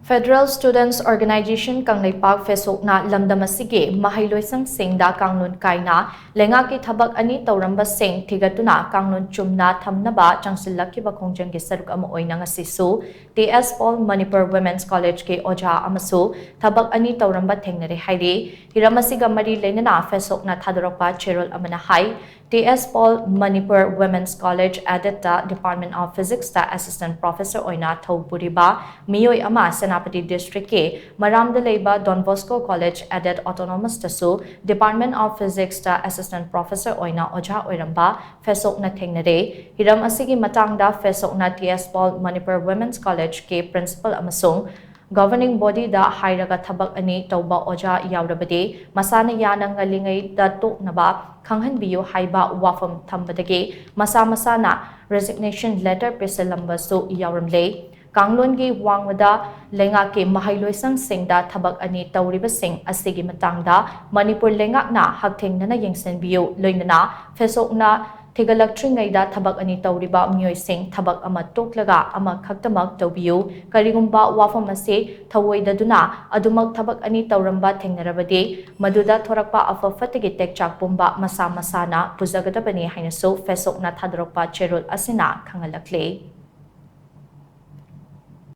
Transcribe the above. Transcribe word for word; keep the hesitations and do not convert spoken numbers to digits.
Federal Students Organization Kangleipak ꯐꯦꯁꯣꯛꯅ ꯂꯝꯗꯝ ꯑꯁꯤꯒꯤ ꯃꯍꯩꯂꯣꯏꯁꯪꯁꯤꯡꯗ ꯀꯥꯡꯂꯣꯟ ꯀꯥꯏꯅ ꯂꯩꯉꯥꯛꯀꯤ ꯊꯕꯛ ꯑꯅꯤ ꯇꯧꯔꯝꯕꯁꯤꯡ ꯊꯤꯒꯠꯇꯨꯅ ꯀꯥꯡꯂꯣꯟ ꯆꯨꯝꯅ ꯊꯝꯅꯕ ꯆꯪꯁꯤꯜꯂꯛꯈꯤꯕ ꯈꯣꯡꯖꯪꯒꯤ ꯁꯔꯨꯛ ꯑꯃ ꯑꯣꯏꯅ ꯉꯁꯤꯁꯨ T S Paul Manipur women's ꯀꯣꯂꯦꯖꯀꯤ ꯑꯣꯖꯥ ꯑꯃꯁꯨ ꯊꯕꯛ ꯑꯅꯤ ꯇꯧꯔꯝꯕ ꯊꯦꯡꯅꯔꯦ ꯍꯥꯏꯔꯤ꯫ ꯍꯤꯔꯝ ꯑꯁꯤꯒ ꯃꯔꯤ ꯂꯩꯅꯅ ꯐꯦꯁꯣꯛꯅ ꯊꯥꯗꯣꯔꯛꯄ ꯆꯦꯔꯣꯜ ꯑꯃꯅ ꯍꯥꯏ, T S Paul Manipur women's college ꯑꯦꯗꯦꯠꯇ ꯗꯤꯄꯥꯔꯠꯃꯦꯟ ꯑꯣꯐ ꯐꯤꯖꯤꯛꯁꯇ ꯑꯦꯁꯤꯁꯇꯦꯟꯠ ꯄ꯭ꯔꯣꯐꯦꯁꯔ ꯑꯣꯏꯅ ꯊꯧ ꯄꯨꯔꯤꯕ ꯃꯤꯑꯣꯏ ꯑꯃ ꯁꯦꯅꯥꯄꯇꯤ ꯗꯤꯁꯇ꯭ꯔꯤꯛꯀꯤ ꯃꯔꯥꯝꯗ ꯂꯩꯕ ꯗꯣꯟ ꯕꯣꯁꯀꯣ ꯀꯣꯂꯦꯖ ꯑꯦꯗꯦꯠ ꯑꯣꯇꯣꯅꯣꯃꯁꯇꯁꯨ ꯗꯤꯄꯥꯔꯠꯃꯦꯟ ꯑꯣꯐ ꯐꯤꯖꯤꯛꯁꯇ ꯑꯦꯁꯤꯁꯇꯦꯟꯠ ꯄ꯭ꯔꯣꯐꯦꯁꯔ ꯑꯣꯏꯅ ꯑꯣꯖꯥ ꯑꯣꯏꯔꯝꯕ ꯐꯦꯁꯣꯛꯅ ꯊꯦꯡꯅꯔꯦ꯫ ꯍꯤꯔꯝ ꯑꯁꯤꯒꯤ ꯃꯇꯥꯡꯗ ꯐꯦꯁꯣꯛꯅ T S Paul Manipur women's ꯀꯣꯂꯦꯖꯀꯤ ꯄ꯭ꯔꯤꯟꯁꯤꯄꯜ ꯑꯃꯁꯨꯡ ꯒꯣꯚꯔꯅꯤꯡ ꯕꯣꯗꯤꯗ ꯍꯥꯏꯔꯒ ꯊꯕꯛ ꯑꯅꯤ ꯇꯧꯕ ꯑꯣꯖꯥ ꯌꯥꯎꯔꯕꯗꯤ ꯃꯁꯥꯅ ꯌꯥꯅ ꯉꯜꯂꯤꯉꯩꯗ ꯇꯣꯛꯅꯕ ꯈꯪꯍꯟꯕꯤꯌꯨ ꯍꯥꯏꯕ ꯋꯥꯐꯝ ꯊꯝꯕꯗꯒꯤ ꯃꯁꯥ ꯃꯁꯥꯅ ꯔꯦꯖꯤꯒꯅꯦꯁꯟ ꯂꯦꯇꯔ ꯄꯤꯁꯤꯜꯂꯝꯕꯁꯨ ꯌꯥꯎꯔꯝꯂꯦ꯫ ꯀꯥꯡꯂꯣꯟꯒꯤ ꯋꯥꯡꯃꯗ ꯂꯩꯉꯥꯛꯀꯤ ꯃꯍꯩꯂꯣꯏꯁꯪꯁꯤꯡꯗ ꯊꯕꯛ ꯑꯅꯤ ꯇꯧꯔꯤꯕꯁꯤꯡ ꯑꯁꯤꯒꯤ ꯃꯇꯥꯡꯗ ꯃꯅꯤꯄꯨꯔ ꯂꯩꯉꯥꯛꯅ ꯍꯛꯊꯦꯡꯅꯅ ꯌꯦꯡꯁꯤꯟꯕꯤꯌꯨ, ꯂꯣꯏꯅꯅ ꯐꯦꯁꯣꯛꯅ ꯊꯤꯒꯠꯂꯛꯇ꯭ꯔꯤꯉꯩꯗ ꯊꯕꯛ ꯑꯅꯤ ꯇꯧꯔꯤꯕ ꯃꯤꯑꯣꯏꯁꯤꯡ ꯊꯕꯛ ꯑꯃ ꯇꯣꯛꯂꯒ ꯑꯃꯈꯛꯇꯃꯛ ꯇꯧꯕꯤꯌꯨ꯫ ꯀꯔꯤꯒꯨꯝꯕ ꯋꯥꯐꯝ ꯑꯁꯤ ꯊꯧꯑꯣꯏꯗꯗꯨꯅ ꯑꯗꯨꯃꯛ ꯊꯕꯛ ꯑꯅꯤ ꯇꯧꯔꯝꯕ ꯊꯦꯡꯅꯔꯕꯗꯤ, ꯃꯗꯨꯗ ꯊꯣꯔꯛꯄ ꯑꯐ ꯐꯠꯇꯒꯤ ꯇꯦꯛꯆꯥꯛ ꯄꯨꯝꯕ ꯃꯁꯥ ꯃꯁꯥꯅ ꯄꯨꯖꯒꯗꯕꯅꯤ ꯍꯥꯏꯅꯁꯨ ꯐꯦꯁꯣꯛꯅ ꯊꯥꯗꯣꯔꯛꯄ ꯆꯦꯔꯣꯜ ꯑꯁꯤꯅ ꯈꯪꯍꯜꯂꯛꯂꯤ꯫